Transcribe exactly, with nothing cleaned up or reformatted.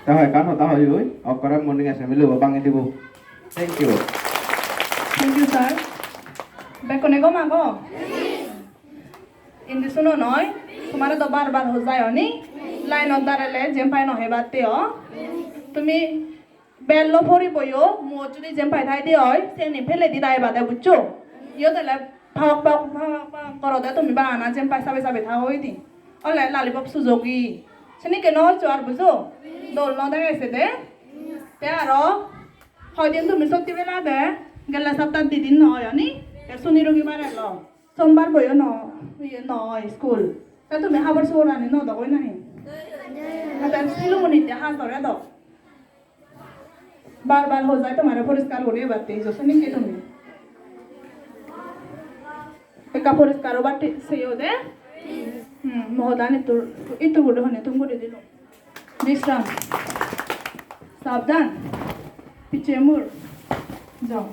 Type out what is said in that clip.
Te hoi ekkan hoda hoi oi, okkore morning assembly bo bangi dibo. Thank you. Thank you, sir. Bekkune gom ago? Indi suno noi, tomare do bar bar hojai oni, line ot darele jempai no hebatte o. Tumi bello poriboyo, muot judi jempai thai de oi, seni pele di dai bade, buccho? Iyot ele pawak pawak pawak pawak gorode tumi bana jempai sabe sabe thago idi. Ole lollipop sujogi. Seni ke no hoccho ar bujo? Dol no dege se de. Te aro hoidin tumi sotti bela de, gelle saptat didin no oi oni, te suni rogi bare lo. Sombar boyo no, iye no oi school. Te tumi habor subor ani no dogoi nahi? Te silumuni te ha gore do. Bar bar hojai tomare poriskar guri ebatte ijo seni ki tumi. Ekka poriskar obatte seyo de. Hmm, mohodan ittur, ittur guri hone tum guri dilung. Bishram. Sabdan. Piche mur. Jao.